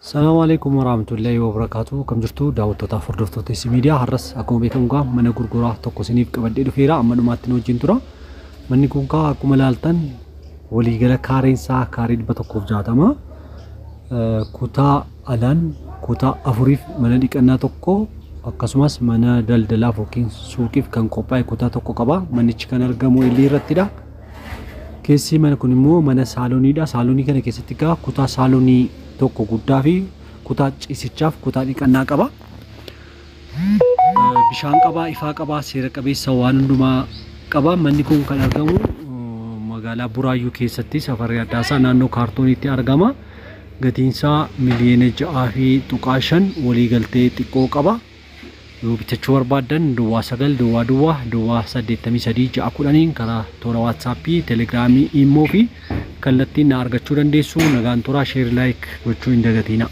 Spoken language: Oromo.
Salaamu alaikum warahmatullahi wabarakatuh. Kam jirtu daawwattootaaf hordoftoota S Media? Har'as akkuma beekamu gaa mana gurguraa tokko isiniif qabadhee dhufeera. Amma dhumaatti nu wajjin tura. Manni kun kaa akkuma ilaaltan waliigala kaareen isaa kaaree 160. Kutaa alaan kutaa afuriif mana dhiqannaa tokko, akkasumas mana daldalaaf yookiin suuqiif kan qophaa'e kutaa tokko qaba. Manichi kan argamu Illii irrattidha. Keessi mana kun immoo mana saalooniidha. Saaloonii kana keessatti egaa kutaa saaloonii tokko guddaa fi kutaa ciisichaaf kutaa dhiqannaa qaba. Bishaan qaba, ifaa qaba, seera qabeessa waan hundumaa qaba. Manni kun kan argamu magaalaa Buraayyuu keessatti safarri addaasaa naannoo kaartooniitti argama. Gatiinsaa miliyoona 6.5, waliigaltee xiqqoo qaba. Yoo bitachuu barbaaddan 09 00 00 83 6 10 karaa toora Waatsaappii, Telegiraamii, Iimmoo fi kallattiin na argachuu dandeessu. Nagaan turaa, share, like gochuu hin dagatinaa.